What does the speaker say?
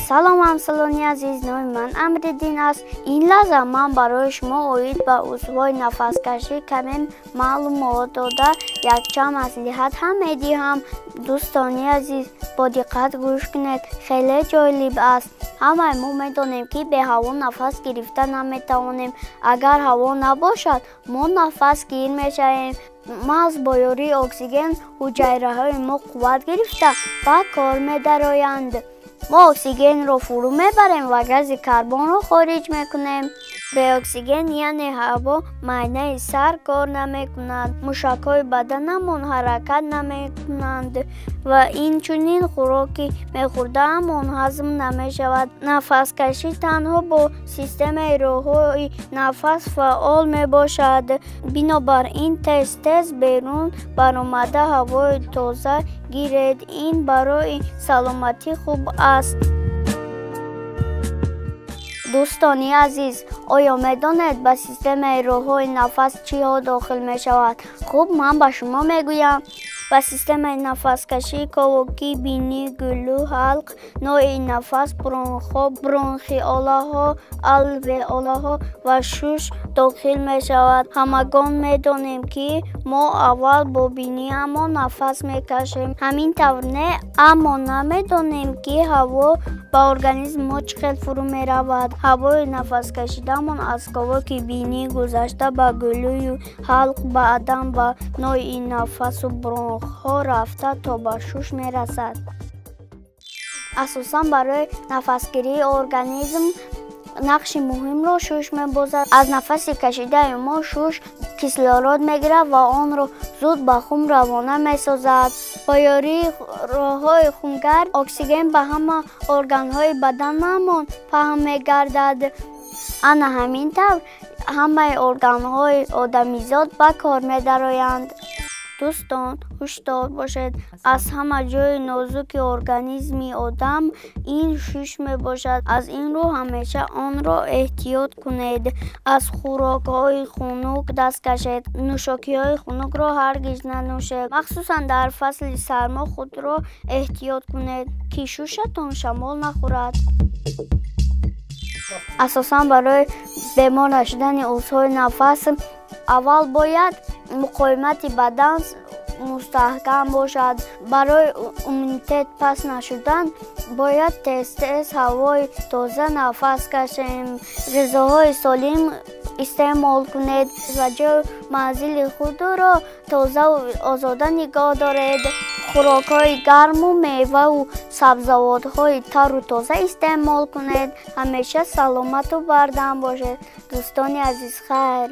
Салом, ҳамсолони азиз, номи ман Амриддин аст. Ин лаҳза ман барои шумо оид ба узвҳои нафаскашӣ каме маълумот дода, якчанд маслиҳат ҳам медиҳам. Дӯстони азиз, бо диққат гӯш кунед, хеле ҷолиб аст. Ҳамаи мо медонем, ки беҳаво нафас гирифта наметавонем. Агар ҳаво набошад, мо нафасгир мешавем. Маҳз бо ёрии оксиген ҳуҷайраҳои мо қувват гирифта ба кор медароянд. Мо оксигенро фурӯ мебарем ва гази карбонро хориҷ мекунем. Беоксиген, яъне ҳаво, майнаи сар кор намекунад, мушакҳои баданамон ҳаракат намекунанд ва инчунин хӯроки мехӯрдаамон ҳазм намешавад. Нафаскашӣ танҳо бо системаи роҳҳои нафас фаъол мебошад. Бинобар ин тез-тез берун баромада ҳавои тоза гиред. Ин барои саломатӣ хуб аст. Дӯстони азиз, оё медонед, ба системаи роҳҳои нафас чиҳо дохил мешавад? Хуб, ман ба шумо мегӯям. Ба системаи нафаскашӣ ковокӣ, бинӣ, гулӯ, ҳалқ, нои нафас, бронхҳо, бронхиолаҳо, алвеолаҳо ва шуш дохил мешавад. Ҳамагон медонем, ки мо аввал бо биниамон нафас мекашем. Ҳамин тавр, не? Аммо намедонем, ки ҳаво ба организми мо чӣ хел фурӯ меравад. Ҳавои нафаскашидаамон аз ковоки бинӣ гузашта ба гулӯю ҳалқ, баъдан ба нои нафасу бронхҳо рафта то ба шуш мерасад. Асосан барои нафасгирии организм нақши муҳимро шуш мебозад. Аз нафаси кашидаи мо шуш кислород мегирад ва онро зуд ба хун равона месозад. Бо ёрии роҳҳои хунгард оксиген ба ҳама органҳои баданамон паҳн мегардад. Ана ҳамин тавр ҳамаи органҳои одамизод ба кор медароянд. Дӯстон, ҳушдор бошед. Аз ҳама ҷои нозуки организми одам ин шуш мебошад. Аз ин рӯ ҳамеша онро эҳтиёт кунед. Аз хӯрокҳои хунук даст кашед. Нӯшокиҳои хунукро ҳаргиз нанӯшед. Махсусан дар фасли сармо худро эҳтиёт кунед, ки шушатон шамол нахӯрад. Асосан барои бемор нашудани узвҳои нафас аввал бояд муқовимати бадан мустаҳкам бошад. Барои иммунитет паст нашудан бояд тез-тез ҳавои тоза нафас кашем. Ғизоҳои солим истеъмол кунед ва ҷою манзили худро тозаву озода нигоҳ доред. Хӯрокҳои гарму меваву сабзавотҳои тару тоза истеъмол кунед. Ҳамеша саломату бардам бошед. Дӯстони азиз, хайр.